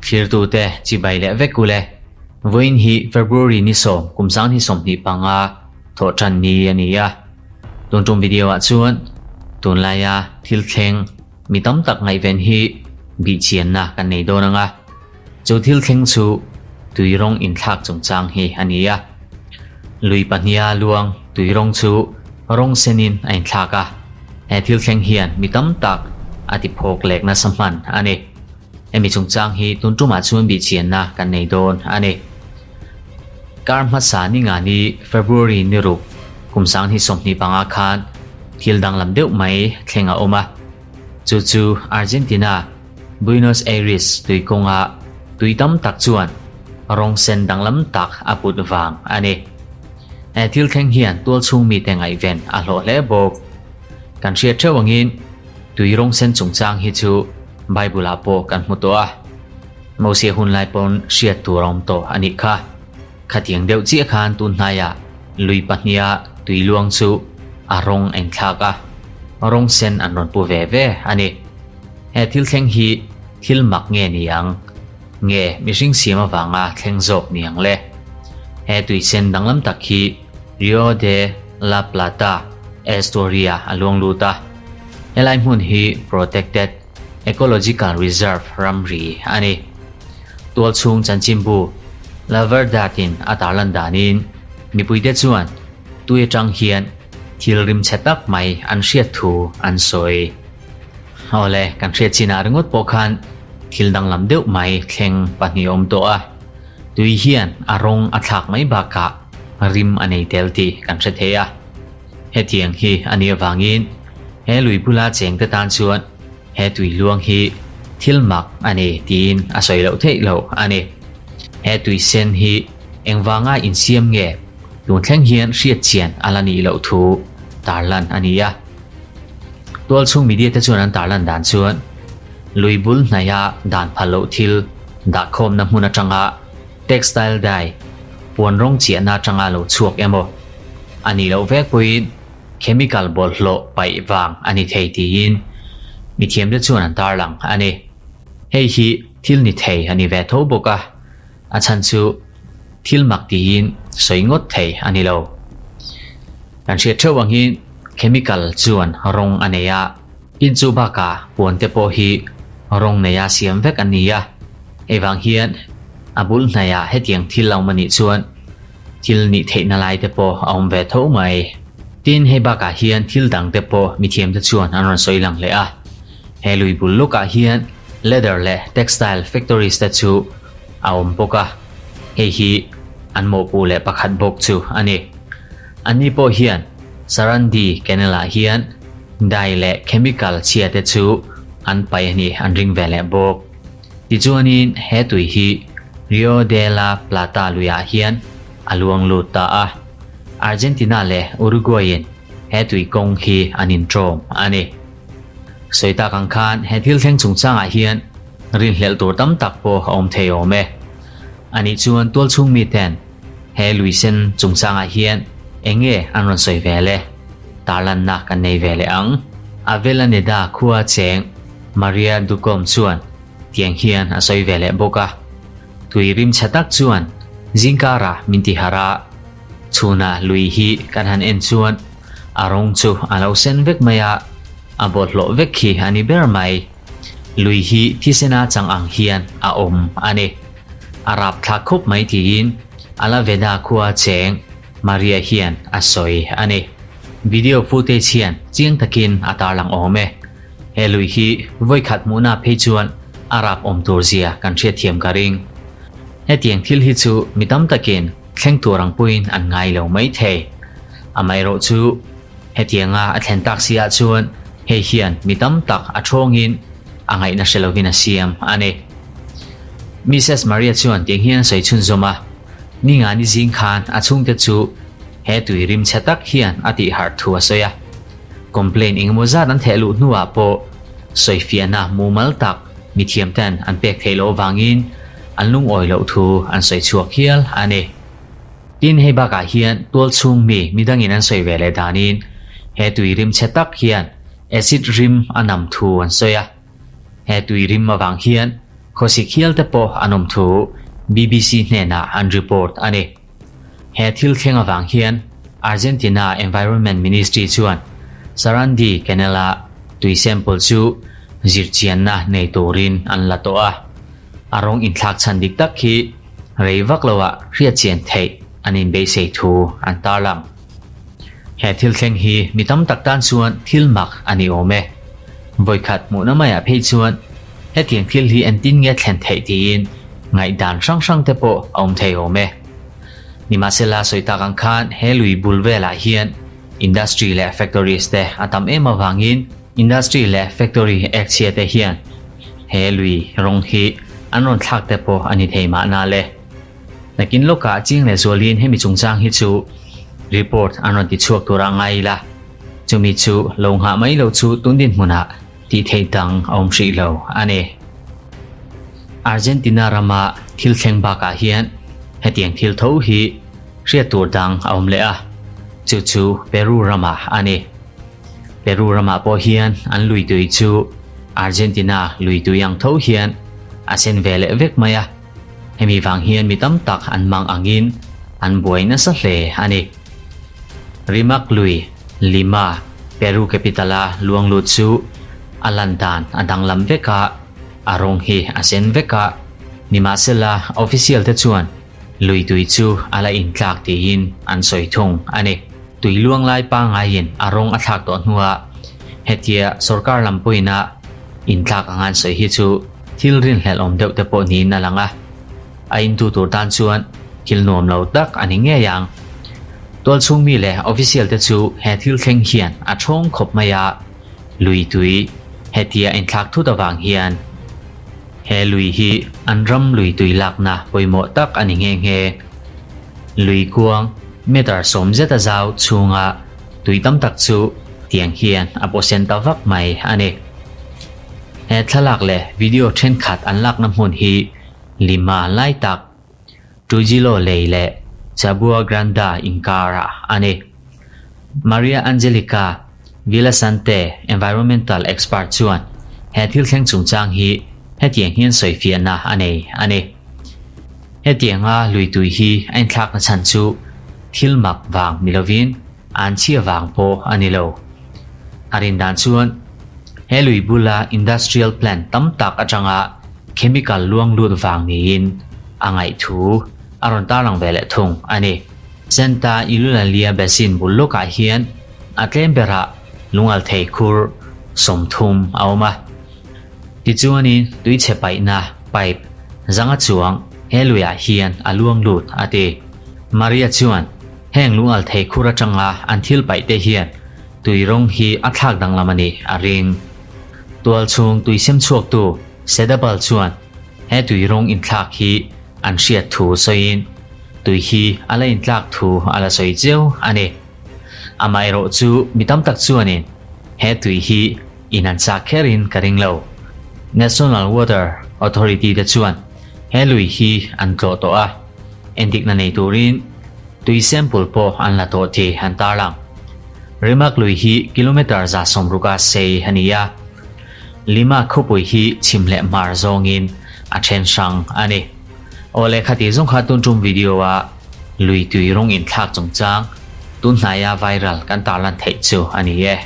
Thlirtute chibai leh vek ule. Vawiin hi February ni sawm kum sang 25 thawh tan ni a ni a. Tun tum video ah chuan tunlaia thil thleng mi tam tak ngaihven hi bihchianna kan nei dawn ang a. Chu thil thleng chu tui rawng inthlak chungchang hi a ni a. Lui pahniha luang tui rawng chu rawng senin a inthlak a. He thil thleng hian mi tam tak a ti phawk lek nasa hman a ni. Hemi chungchang hi tun tumah chuan bihchianna kan nei dawn a ni. Kar hmasa ni nga ni February ni ruk kum 2025 khan thil danglam deuh mai thleng a awm a. Chu chu Argentina Buenos Aires tui kawnga tui tam tak chuan rawng sen danglam tak a put vang a ni. He thil thleng hian tual chhung mite ngaihven a hlawh hle bawk. Kan hriat theuh angin tui rawng sen chungchang hi chu Bible ah pawh kan hmu tawh a. Mosia hun lai pawn hriat tur a awm tawh a nih kha. Khatiang deuh chiah khan tun hnaiah lui pahniha tui luang chu a rawng a inthlak a, rawng sen an rawn pu ve ve a ni. He thil thleng hi thil mak nge ni ang? Nge mihring siam avanga thleng zawk ni ang le? He tui sen danglam tak hi Rio de la Plata estuary-a a luang lut a. Helai hmun hi Protected Ecological Reserve ramri a ni. Tualchhung chanchinbu La Verdad-in a tarlan danin mipuite chuan tui atang hian thil rimchhe tak mai an hriat thu an sawi. Awle, kan hriat chinah ringawt pawh khan thil danglam deuh mai thleng pahnih a awm tawh a. Tui hian a rawng a thlak mai bakah rim a nei tel tih kan hre thei a. Hetiang hi a nih avangin he lui bula chengte tan chuan he tui luang hi thil mak a ni tiin a sawi loh theih loh a ni. He tui sen hi engvanga insiam nge tun thleng hian hriat chian a la nih loh thu tarlan a ni a. Tualchhung media te chuan an tarlan dan chuan lui bul hnaiha dan phal loh thil dahkhawmna hmun atanga textile dye puan rawng chiahna atanga lo chhuak emaw a nih loh vek pawhin chemical bawlhhlawh paih vang a ni thei tiin mithiamte chuan an tarlang a ni. Hei hi thil ni thei a ni ve tho bawk a, a chhan chu thil mak tiin sawi ngawt thei a ni lo. Kan hriat theuh angin chemical chuan rawng a nei a, in chu bakah puan te pawh hi rawng neia siam vek an ni a, hei vang hian a bul hnaiah hetiang thil a awm a nih chuan Thil nih theihna lai te pawh a awm ve tho mai. Tin, hei bakah hian thil dang te pawh mithiam te chuan an rawn sawi lang leh a. He lui bul lukah hian leather leh textile factories te chu a awm bawk a, hei hi an mawhpuh leh pakhat bawk chu a ni. Anni pawh hian Sarandi Canal ah hian dye leh chemical chhia te chu an paih a ni an ring ve leh bawk. Tichuanin he tui hi Rio de la Plata luiah hian a luang lut ta a, Argentina leh Uruguay-in he tui kawng hi an inṭawm a ni. Sawi tak ang khan he thil thleng chungchangah hian rinhlelh tur tam tak pawh a awm thei awm e. Anih chuan tualchhung miten he lui sen chungchangah hian eng nge an rawn sawi ve le? Tarlanna kan nei ve leh ang. Avellaneda khua cheng Maria Ducombe chuan tiang hian a sawi ve leh bawk a, Tui rimchhe tak chuan zingkarah min ti harh a, chhunah lui hi kan han en chuan a rawng chu a lo sen vek mai a, a bawlhhlawh vek khi a ni ber mai. Lui hi thisena chang ang hian a awm a ni. A rapthlak khawp mai tiin Alaveda khua cheng Maria hian a sawi a ni. Video footage hian chiang takin a tarlang awm e. He lui hi vawikhat hmuhna phei chuan a rap awm tur zia kan hriatthiam ka ring. Hetiang thil hi chu mi tam takin thleng tur ang puiin an ngai lo mai thei. Amaherawh chu hetianga a thlen tak si ah chuan hei hian mi tam tak a thawngin a ngaihna hre lovin a siam a ni. Mrs Maria chuan tiang hian a sawi chhunzawm a, Ninga ni zing khan a chhungte chu he tui rimchhe tak hian a tih harh thu a sawi a. Complaint engemaw zat an theh luh hnuah pawh sawifiahna mumal tak mithiam ten an pek theih loh avangin an lungawi loh thu an sawi chhuak hial a ni. Tin, hei bakah hian tual chhung mi midangin an sawi ve leh danin he tui rimchhe tak hian acid rim a nam thu an sawi a. He tui rim avang hian khawsik hial te pawh an awm thu BBC hnenah an report a ni. He thil thleng avang hian Argentina Environment Ministry chuan Sarandi Canal-a tui sample chu zirchianna nei turin an la tawh a. A rawng inthlak chhan dik tak hi rei vak loah hriatchian theih an inbeisei thu an tarlang. He thil thleng hi mi tam tak tan chuan thil mak a ni awm e. Vawikhat hmuhna maiah phei chuan hetiang thil hi entin nge thlen theih tiin ngaihdan hrang hrang te pawh a awm thei awm e. Nimahsela sawi tak ang khan he lui bul velah hian industry leh factories te a tam em avangin industry leh factory ek chhia te hian he lui rawng hi an rawn thlak te pawh a ni thei mahna le. Nakin lawkah Ching leh Zualin hemi chungchang hi chu report an rawn ti chhuak tur a ngai ila, chumi chu lo nghah mai lo chu tun dinhmunah tih theih dang a awm hrih lo a ni. Argentina rama thil thleng bakah hian hetiang thil tho hi hriat tur dang a awm leh a, chu chu Peru ramah a ni. Peru ramah pawh hian an lui tui chu Argentina lui tui ang tho hian a sen ve leh vek mai a. Hemi vang hian mi tam tak an mang angin an buai nasa hle a ni. Rimac lui, Lima, Peru capital-a luang lut chu a lan dan a danglam vek a, a rawng hi a sen vek a, nimahsela official te chuan lui tui chu a la intlak tiin an sawi thung a ni. Tui luang lai pangaiin a rawng a thlak tawh hnuah hetia sorkar lam pawhin a intlak anga an sawi hi chu Thil rinhlelh awm deuh te pawh niin a lang a, a intu tur tan chuan thil nuam lo tak a ni ngei ang. Tualchhung mi leh official te chu he thil thleng hian a thawng khawp mai a, lui tui hetia inthlak thut avang hian he lui hi an ram lui tui lakna pawimawh tak a ni nghe nghe. Lui kuang meter sawm zet a zau chhunga tui tam tak chu tiang hian a pawhsen ta vak mai a ni. He thlalak leh video thenkhat an lakna hmun hi Lima lai tak, Trujillo lei leh Chabua Granda inkarah a ni. Maria Angelica Villasante, environmental expert chuan he thil thleng chungchang hi hetiang hian sawifiahna a nei a ni. Hetianga lui tui hi a inthlakna chhan chu thil mak vang ni lovin an chhia vang pawh a ni lo. A rin dan chuan he lui bula industrial plant tam tak atanga chemical luang lut vang niin a ngaih thu a rawn tarlang ve leh thung a ni. Santa Eulalia Basin bul lawkah hian a tlem berah lungalthei khur 30 a awm a. Tichuanin tuichhe paihna pipe zanga chuang he luiah hian a luang lut a ti. Maria chuan Heng lungalthei khur atanga an thil paih te hian tui rawng hi a thlak danglam a nih a ring. Tual chhung tui sem chhuaktu Sedabal chuan he tui rawng inthlak hi an hriat thu sawiin tui hi a la intlak thu a la sawi chiau a ni. Amaherawh chu mi tam tak chuanin he tui hi in an chak kherin ka ring lo. National Water Authority te chuan he lui hi an tlawh tawh a, endikna nei turin tui sample pawh an la tawh tih an tarlang. Rimac lui hi kilometre 160 a sei a ni a, Lima khawpui hi chhim leh hmar zawngin a then hrang a ni. Aw leh khati zawng kha tun tum video a lui tui rawng inthlak chungchang tun hnaia viral kan tarlan theih chu a ni e.